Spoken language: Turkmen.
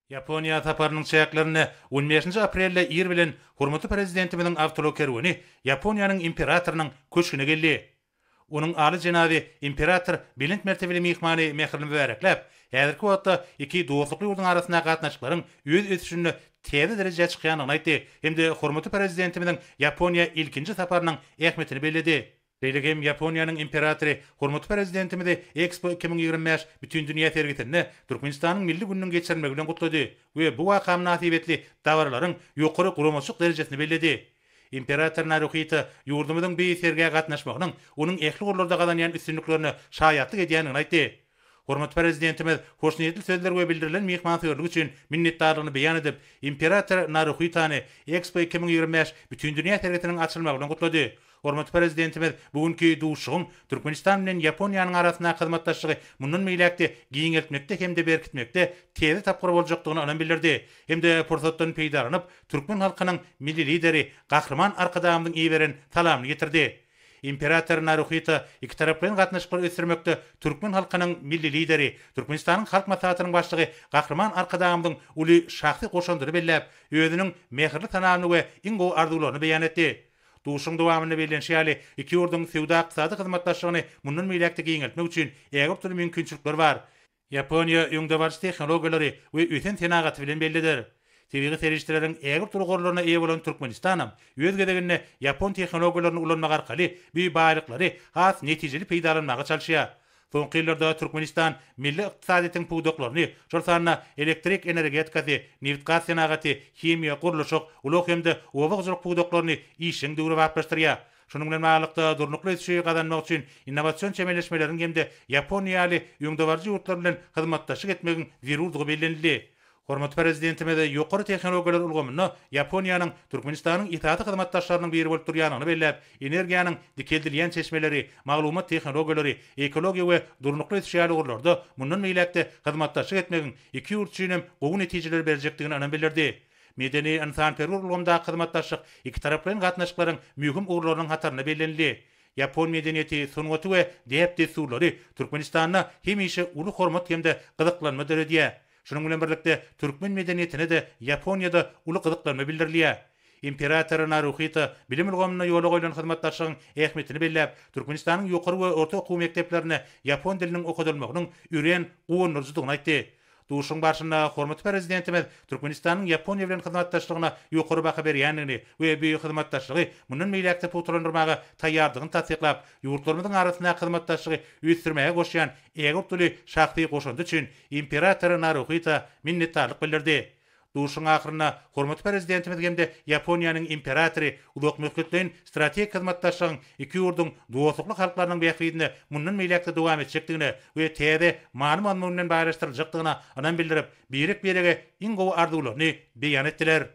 Ýaponiýa saparynyň çäklerinde on bäşinji aprelde ir bilen hormatly Prezidentimiziň awtoulag kerweni Ýaponiýanyň Imperatorynyň köşgüne geldi. Onuň Aly jenaby Imperator belent mertebeli myhmany mähirli mübärekläp, häzirki wagtda iki dostlukly ýurduň arasyndaky gatnaşyklaryň öz ösüşinde täze derejä çykýandygyny aýtdy hem-de hormatly Prezidentimiziň Ýaponiýa ilkinji saparynyň ähmiýetini belledi. Şeýle hem Ýaponiýanyň Imperatory hormatly Prezidentimizi Ekspo 2025 Bütindünýä sergisinde Türkmenistanyň Milli gününiň geçirilmegi bilen gutlady we bu waka mynasybetli dabaralaryň ýokary guramaçylyk derejesini belledi. Imperator Naruhito ýurdumyzyň bu sergä gatnaşmagynyň onuň ähli ugurlarda gazanýan üstünliklerine şaýatlyk edýändigini aýtdy. Hormatly Prezidentimiz hoşniýetli sözler we bildirilen myhmansöýerlik üçin minnetdarlygyny beýan edip, Imperator Naruhitony Ekspo 2025 Bütindünýä sergisiniň açylmagy bilen gutlady. Hormatly Prezidentimiz bu günki duşuşygyň Türkmenistan bilen Ýaponiýanyň arasyndaky hyzmatdaşlygy mundan beýläk-de giňeltmekde hem-de berkitmekde täze tapgyr boljakdygyna ynam bildirdi hem-de pursatdan peýdalanyp, türkmen halkynyň Milli Lideri Gahryman Arkadagymyzyň iberen salamyny getirdi. Imperator Naruhito ikitaraplaýyn gatnaşyklary ösdürmekde türkmen halkynyň Milli Lideri, Türkmenistanyň Halk Maslahatynyň Başlygy Gahryman Arkadagymyzyň uly şahsy goşandyny belläp, özüniň mähirli salamyny we iň gowy arzuwlaryny beýan etdi. Duşuşygyň dowamynda bellenişi ýaly, iki ýurduň söwda-ykdysady hyzmatdaşlygyny mundan beýläk-de giňeltmek üçin ägirt uly mümkinçilikler bar. Ýaponiýa öňdebaryjy tehnologiýalary we ösen senagaty bilen bellidir. Tebigy serişdeleriň ägirt uly gorlaryna eýe bolan Türkmenistanam öz gezeginde ýapon tehnologiýalaryny ulanmak arkaly bu baýlyklary has netijeli peýdalanmaga çalyşýar. Soňky ýyllarda Türkmenistan milli ykdysadyýetiň pudaklaryny, şol sanda elektrik energetikasy, nebitgaz senagaty, himiýa, gurluşyk, ulag hem-de oba hojalyk pudaklaryny işjeň döwrebaplaşdyrýar. Şunuň bilen baglylykda, durnukly ösüşi gazanmak üçin innowasion çemeleşmeleriň hem-de Ýaponiýa ýaly öňdebaryjy ýurtlar bilen hyzmatdaşlyk etmegiň zerurdygy bellenildi. Hormatly Prezidentimiz ýokary tehnologiýalar ulgamynda Ýaponiýanyň Türkmenistanyň esasy hyzmatdaşlarynyň biri bolup durýandygyny belläp, energiýanyň dikeldilýän çeşmeleri, maglumat tehnologiýalary, ekologiýa we durnukly ösüş ýaly ugurlarda mundan beýläk-de hyzmatdaşlyk etmegiň iki ýurt üçin hem gowy netijeleri berjekdigine ynam bildirdi. Medeni-ynsanperwer ulgamdaky hyzmatdaşlyk ikitaraplaýyn gatnaşyklaryň möhüm ugurlarynyň hatarynda bellenildi. Ýapon medeniýeti, sungaty we däp-dessurlary Türkmenistanda hemişe uly hormat hem-de gyzyklanma döredýär. Şunuň bilen birlikde, türkmen medeniýetine-de Ýaponiýada uly gyzyklanma bildirilýär. Imperator Naruhito bilim ulgamynda ýola goýlan hyzmatdaşlygyň ähmiýetini belläp, Türkmenistanyň ýokary we orta okuw mekdeplerinde ýapon diliniň okadylmagynyň örän guwandyryjydygyny aýtdy. Duşuşygyň barşynda hormatly Prezidentimiz Türkmenistanyň Ýaponiýa bilen hyzmatdaşlygyna ýokary baha berýändigini we bu hyzmatdaşlygy mundan beýläk-de pugtalandyrmaga taýýardygyny tassyklap, ýurtlarymyzyň arasyndaky hyzmatdaşlygy ösdürmäge goşýan ägirt uly şahsy goşandy üçin Imperator Naruhito minnetdarlyk bildirdi. Duşuşygyň ahyrynda hormatly Prezidentimiz hem-de Ýaponiýanyň Imperatory uzakmöhletleýin strategik hyzmatdaşlygyň iki ýurduň dostlukly halklarynyň bähbidine mundan beýläk-de dowam etjekdigine we täze many-mazmun bilen baýlaşdyryljakdygyna ynam bildirip, birek-birege iň gowy arzuwlaryny beýan etdiler.